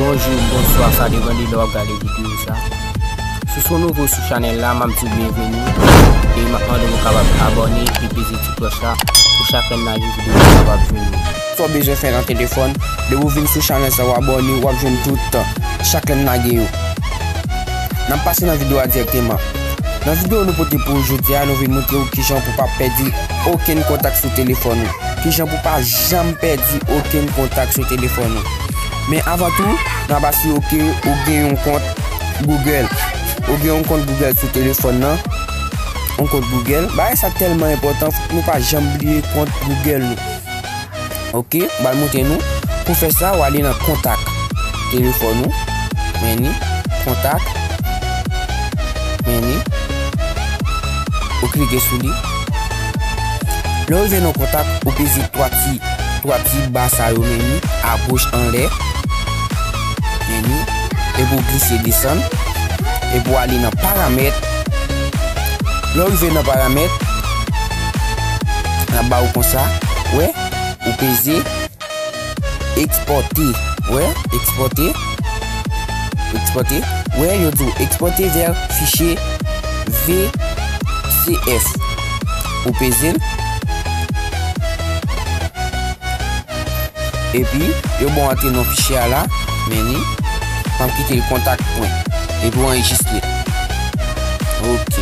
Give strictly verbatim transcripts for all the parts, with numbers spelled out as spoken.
Bonjou, bonswa, sa depann de lè w ap gade videyo sa. Si w se yon nouvo sou chanèl la, m ap di w byenveni. E m ap mande w pou w kapab abòne epi peze ti klòch la pou chak lè n lage videyo sa kapab jwenn ou. Sa w bezwen fè nan telefòn, depi w vin sou chanèl sa, w abòne, w ap jwenn tout chak lè n lage yo. N ap pase nan videyo a dirèkteman. Nan videyo nou pote pou ou jodi a, nou vin montre w kijan pou pa pèdi okenn kontak sou telefòn ou. Kijan pou pa janm pèdi okenn kontak sou telefòn ou. Men avan tou, n ap asire w ke ou gen yon kont Google. Ou gen yon kont Google sou telefòn nan. Yon kont Google. Bagay sa tèlman enpòtan, fòk nou pa janm bliye kont Google nou. Ok, m pral montre nou. Pou fè sa, w ale nan kontak telefòn ou. Men li, kontak. Men li. Ou klike sou li. Lè w rive nan kontak, ou peze twa ti, twa ti ba sa yo men li, agoch anlè. Men li. Epi w glise desann. Epi w ale nan paramèt. Lè w rive nan paramèt, l ap ba ou konsa. Wè, ou peze ekspòte. Wè, ekspòte. Ekspòte. Wè, yo di w ekspòte vè fichye V C F. Ou peze l. Epi, yo ba w antre nan fichye a la. Men li. M ap kite l kontak pwen. Epi w anrejistre. Ok.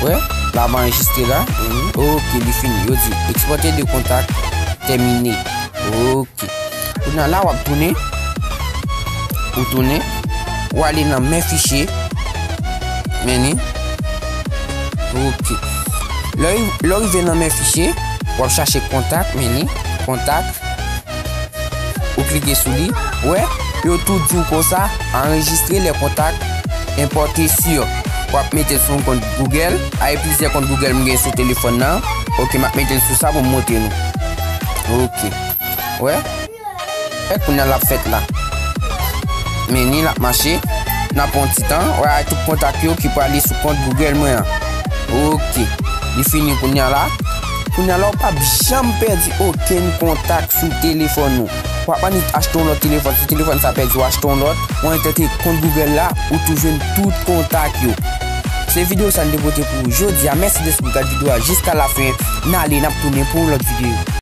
Wè, l ap anrejistre la. Mhm. Ok, li fini. Yo di, ekspòte de kontak tèmine. Ok. Kounye a la, w ap tounen. Ou tounen. Ou ale nan men fichye. Men li. Ok. Lè, lè w rive nan men fichye, w ap chache kontak, men li. Kontak. Ou klike sou li. Wè, yo tou di w konsa, anrejistre lè kontak, enpòte si w ap mete l sou yon kont Google. Ay plizyè kont Google m gen sou telefòn nan. Ok, m ap mete l sou sa pou m montre nou. Ok. Wè. Wè, kounye a l ap fèt la. Men li l ap mache. N ap pran yon ti tan. Wè, ay tout kontak yo ki prale sou kont Google mwen an. Ok. Li fini kounye a la. Kounye a la, w p ap janm pèdi okenn kontak sou telefòn ou. W ap annik achte yon lòt telefòn. Si telefòn sa pèdi, w achte yon lòt. Ou annik tante kont Google la, ou tou jwenn tout kontak yo. Se videyo sa n te pote pou ou jodi a. Mèsi dèske w gade videyo a jiska lafen. N ale, n ap tounen pou yon lòt videyo.